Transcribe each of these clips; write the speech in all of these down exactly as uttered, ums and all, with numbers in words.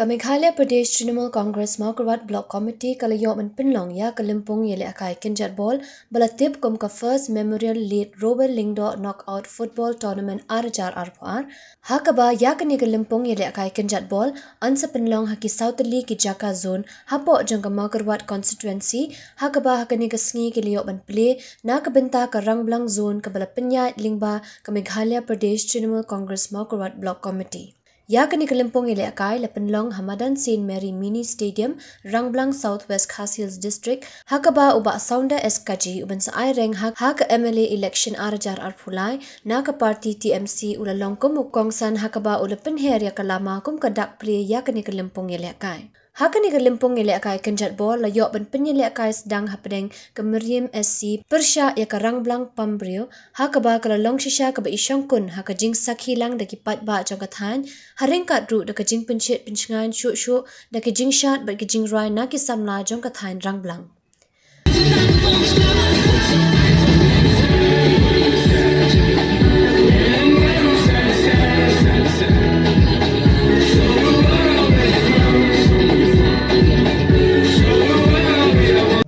Ka Meghalaya Pradesh Trinamool Congress Mawkyrwat Block Committee ka la ïoh ban pynlong ïa ka lympung ïalehkai kynjat ball ba la tip kum ka First Memorial Late Robert Lyngdoh Knockout Football Tournament ar hajar arphew ar. Ha kaba ïa kane ka lympung ïalehkai kynjat ball yn sa pynlong ha ki saw tylli ki jaka zone hapoh jong ka Mawkyrwat constituency, ha kaba ha kane ka sngi ki la ïoh ban plie na ka bynta ka Rangblang zone kaba la pynïaid lyngba ka Meghalaya Pradesh Trinamool Congress Mawkyrwat Block Committee. Ïa kane ka lympung ïalehkai la pynlong ha madan Saint Mary Mini Stadium, Rangblang, South West Khasi Hills District, ha kaba u Bah Sounder S Kaji u ban sa ai reng ha, ha ka M L A election ar hajar arphew lai na ka party T M C u la long kum u kongsan, ha kaba u la pynher ïa ka lama kum ka dak plie ïa kane ka lympung ïalehkai. Ha kane ka lympung ïalehkai kynjat ball la ïoh ban pynïalehkai sdang hapdeng ka Meriam S C pyrshah ïa ka Rangblang Pambriew, ha kaba ka la long shisha kaba i shongkun ha ka jingsakhi lang da ki paidbah jong ka thaiñ, ha ryngkat ruh da ka jingpynshit pynshngaiñ shuh shuh da ki jingshad bad ki jingrai na ki samla jong ka thaiñ Rangblang.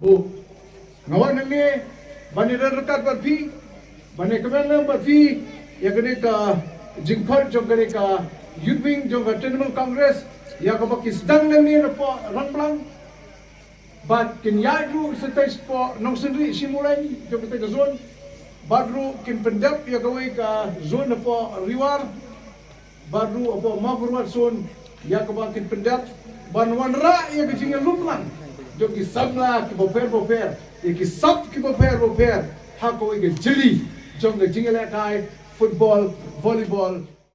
Oh, nga wan hangne ban ïaryngkat bad phi, ban ïakmen lang bad phi ïa kane ka jingkhot jong kane ka Youth Wing jong ka Trinamool Congress, ïa kaba ki sdang hangne napoh Rangblang. Bad kin ïaid ruh shatei shapoh Nongsynrih Shimureng jong katei ka zone. Bad ruh kin pyndep ïa kawei ka zone hapoh Ri War. Bad ruh hapoh Mawkyrwat zone ïa kaba kin pyndep ban wanrah ïa ka jingïalum lang jong ki samla kiba pher ba pher, ïa ki sap kiba pher ba pher ha kawei ka jylli jong ka jingïalehkai football, volleyball,